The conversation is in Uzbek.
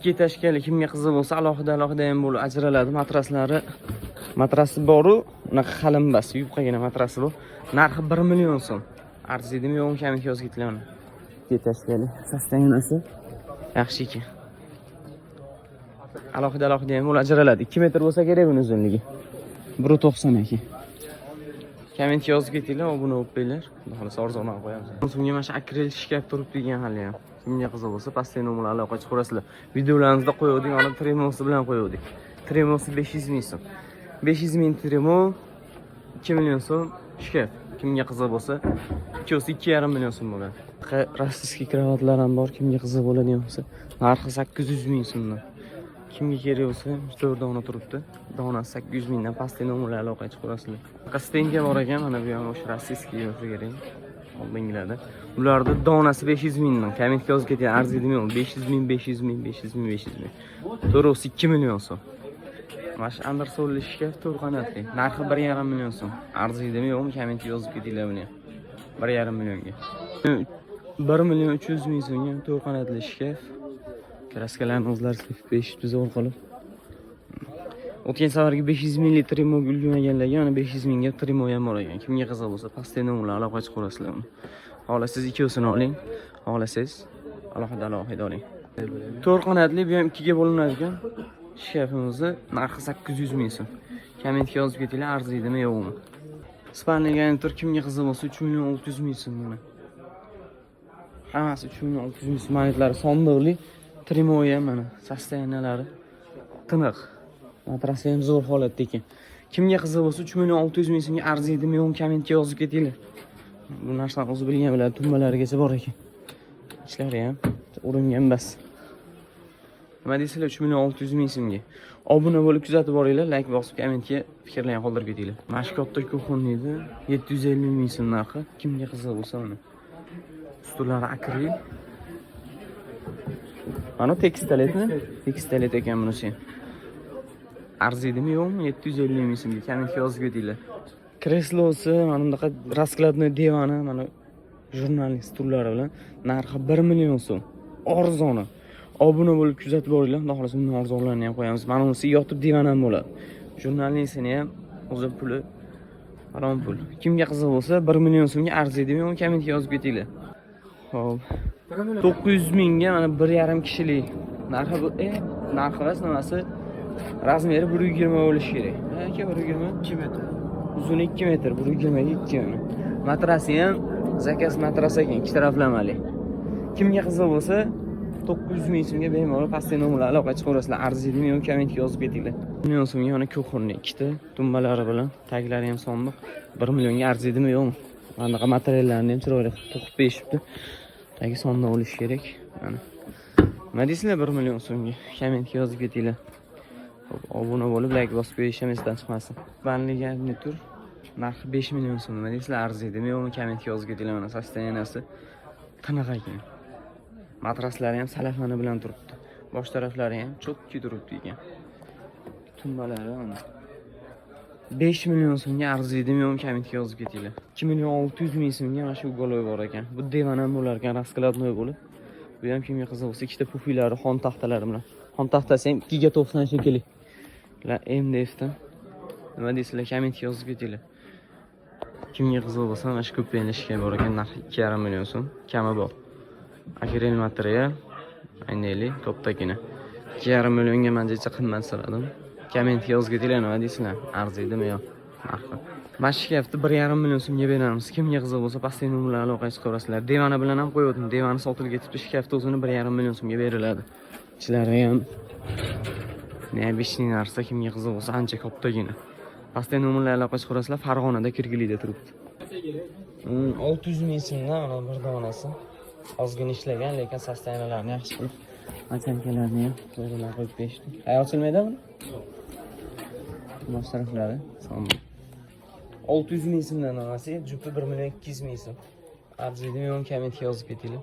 Ikki этажка li kimga qiziq bo'lsa, alohida alohida ham bo'lib ajraladi matraslari. Matrasi boru, unaqa qalin emas, yupqagina matrasi bu. Narxi 1 million so'm. Arziydimi, yo'qmi, kommentga yozib ketinglar uni. Ikki этажка li состояние si yaxshi ekan. Alohida alohida ham bo'lib ajraladi. 2 metr bo'lsa kerak buni uzunligi. 1.90 ekan. Kommentga yozib ketinglar, obuna bo'lib qo'yinglar. Xudo xohlasa, arzonroq qo'yamiz. So'ngga mana shu akril shkaf turibdi ekan hali ham. Kimga qiziq bo'lsa, pastdagi nomerlar aloqa chiqarasizlar. Videolarimizda qo'yuvdik, mana tremosi bilan qo'yuvdik. Tremosi 500 ming so'm. 500 ming tremo, 2 million so'm shkaf. Kimga qiziq bo'lsa, ikkovsi 2,5 million so'm bo'ladi. Российский кровать lar ham bor, kimga qiziq bo'ladigan bo'lsa. Narxi 800 ming so'mdan. Kimga kerak bo'lsa, 4 dona turibdi. Donasi 800 mingdan, pastdagi nomerlar aloqa chiqarasizlar. Стенка bor ekan, mana bu ham o'sha российский bo'lsa kerak. Oldingilarda. Ularni donasi 500 mingdan. Kommentga yozib ketgan, arziydimi yo'q? 500 ming, 500 ming, 500 ming, 500 ming. To'g'risi 2 million so'm. Mana shu Andersonli shkaf to'rt qanotli. Narxi 1,5 million so'm. Arziydimi, yo'qmi? Kommentga yozib ketinglar buni ham. 1,5 millionga. 1 million 300 ming so'mga to'rt qanotli shkaf. Краска larni o'zlari sepib berishibdi zo'r qilib. O'tgan safargi 500 minglik trimoga ulgurmaganlarga mana 500 mingga trimo ham bor ekan. Kimga qiziq bo'lsa, pastdagi nomerlar aloqa chiqarasizlar uni. Xohlasangiz, ikkovsini oling, xohlasangiz, alohida alohida oling. To'rt qanotli, bu ham ikkiga bo'linadi ekan. Shkafimizni narxi 800 ming so'm. Kommentga yozib ketinglar, arziydimi, yo'qmi? Спальный garnitur kimga qiziq bo'lsa, 3 million 600 ming so'm mana. Hammasi 3 million 600 ming so'm. Manitlari sondiqli, trimoyi ham mana состояния lari tiniq. Matrasi ham zo'r holatda ekan. Kimga qiziq bo'lsa, 3 million 600 ming so'mga arziydimi, yo'qmi, kommentga yozib ketinglar. Bu narsani o'zi bilgan biladi, tumbalarigacha bor ekan. Ishlari ham uringan bas. Nima deysizlar 3 million 600 ming so'mga? Obuna bo'lib kuzatib boringlar, layk bosib, kommentga fikrlarni qoldirib ketinglar. Mana shu katta кухонный edi, 750 ming so'm narxi. Kimga qiziq bo'lsa uni. Stullari akril. Mana tekstoletmi? Tekstolet ekan bunisi ham. Arziydimi, yo'qmi? 750 ming so'mga kommentga yozib ketinglar. Kreslosi, mana bunaqa раскладной divani, mana журнальный stullari bilan narxi 1 million so'm. Arzoni. Obuna bo'lib kuzatib boringlar. Xudo xohlasa, bundan arzonlarini ham qo'yamiz. Mana bunisi yotib divan ham bo'ladi. Журнальный sini ham o'zi puli harom pul. Kimga qiziq bo'lsa, 1 million so'mga arziydimi, yo'qmi, kommentga yozib ketinglar. Xo'p. 900 mingga mana 1,5 kishilik. Narxi bu narxi emas, nimasi? Размер i 120 bo'lishi kerak. Ha, aka, 120? 2 metr. Uzuni 2 metr, 120 ga 2 mana. Matrasi ham заказ matras ekan, ikki taraflamali. Kimga qiziq bo'lsa, 900 ming so'mga bemalol pastdagi nomerlar aloqa chiqarasizlar. Arziydimi, yo'q, kommentga yozib ketinglar. Million so'mga mana кухонный ikkita tumbalari bilan, taglari ham sondiq. 1 millionga arziydimi, yo'qmi? Anaqa materiallarni ham chiroyli qilib to'qib berishibdi. Tagi sondiq bo'lishi kerak. Mana. Nima deysizlar 1 million so'mga? Kommentga yozib ketinglar. Xo'p, obuna bo'lib, layk bosib qo'yish ham esdan chiqmasin. Спальный garnitur narxi 5 million so'm. Nima deysizlar, arziydimi, yo'qmi, kommentga yozib ketinglar. Mana состояние si tiniq ekan. Matraslari ham salafani bilan turibdi. Bosh taraflari ham чётко turibdi ekan. Tumbalari mana. 5 million so'mga arziydimi, yo'qmi, kommentga yozib ketinglar. 2 million 600 ming so'mga mana shu уголок bor ekan. Bu divan ham bo'lar ekan, раскладной bo'lib. Bu ham kimga qiziq bo'lsa, ikkita пуф ilari, xon taxtalari bilan. Xon taxtasi ham 2ga 90 shekilli. La MDFdan. Nima deysizlar, kommentga yozib ketinglar. Kimga qiziq bo'lsa, mana shu ko'payni ishga bor ekan, narxi 2,5 million so'm, kami bor. Akril material, aynali, kattagina. 2,5 millionga manimcha qimmat sanadim. Kommentga yozib ketinglar, nima deysizlar? Arziydimi, yo'q narxi? Mana shu shkafni 1,5 million so'mga beramiz. Kimga qiziq bo'lsa, pastdagi nomerlar aloqa chiqarasizlar. Divani bilan ham qo'ygandim. Divani sotilib ketibdi. Shkafni o'zini 1,5 million so'mga beriladi. Ichlari ham необычный narsa, kimga qiziq bo'lsa, ancha kattagina. Pastdagi nomerlar aloqa chiqarasizlar. Farg'onada, Kirgilida turibdi. 600 ming so'mdan mana bir donasi. Ozgina ishlagan, lekin состояния larini yaxshi qilib, оценка larni ham to'g'rilab qo'yib berishdi. Ay, ochilmaydimi? Bosh taraflari son. 600 ming so'mdan donasi, jupi 1 million 200 ming so'm. Arziydimi, yo'qmi, kommentga yozib ketinglar.